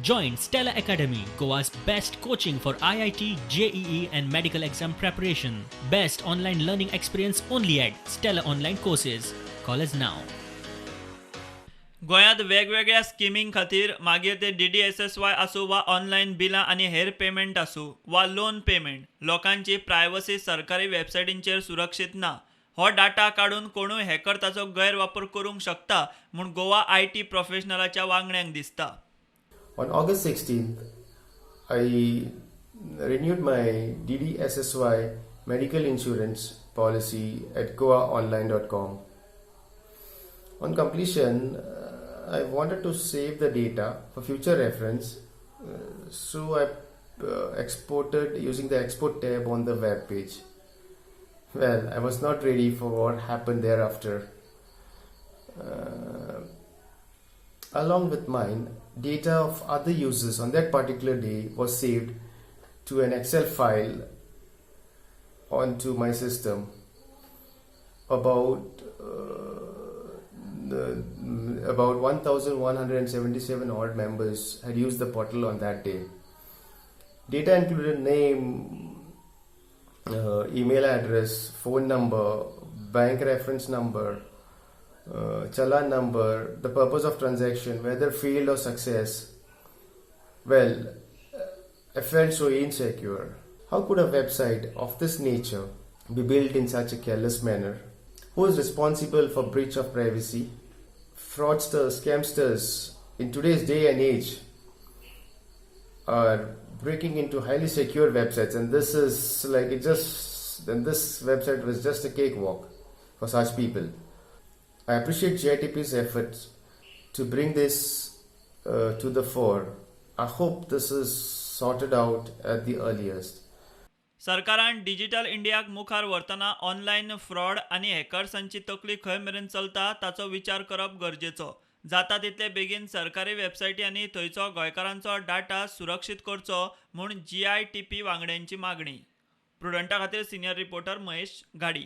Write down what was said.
Join Stella Academy, Goa's best coaching for IIT, JEE, and medical exam preparation. Best online learning experience only at Stella Online Courses. Call us now. गोंयांत वेगवेगळ्या स्किमीं खातीर, मागीर ते DDSSY आसूं वा online बिलां आनी हेर पेमेंट आसूं वा लोन पेमेंट, लोकांची प्रायवसी सरकारी वेबसायटींचेर सुरक्षीत ना. हो डाटा काडून कोणूय हॅकर ताचो गैरवापर करूंक शकता म्हूण गोवा IT प्रोफेशनलाच्या वांगड्यांक दिसता. On August 16th, I renewed my DDSSY medical insurance policy at goaonline.com. On completion, I wanted to save the data for future reference, so I exported using the export tab on the web page. Well, I was not ready for what happened thereafter. Along with mine, data of other users on that particular day was saved to an Excel file onto my system. About 1,177 odd members had used the portal on that day. Data included name, email address, phone number, bank reference number, challan number, the purpose of transaction, whether failed or success. Well, I felt so insecure. How could a website of this nature be built in such a careless manner? Who is responsible for breach of privacy? Fraudsters, scamsters in today's day and age are breaking into highly secure websites, and this is like it just then this website was just a cakewalk for such people. I appreciate GITP's efforts to bring this to the fore. I hope this is sorted out at the earliest. सरकारान digital इंडियाक मुखार व्हरतना online fraud आनी हॅकर्सांची तकली खंय मेरेन चलता ताचो विचार करप गरजेचो. जाता तितले बेगीन सरकारी वेबसायटी आनी थंयचो गोंयकारांचो डाटा सुरक्षीत करचो म्हूण जीआयटीपी वांगड्यांची मागणी. प्रुडंटा खातीर सिनियर रिपोर्टर महेश घाडी.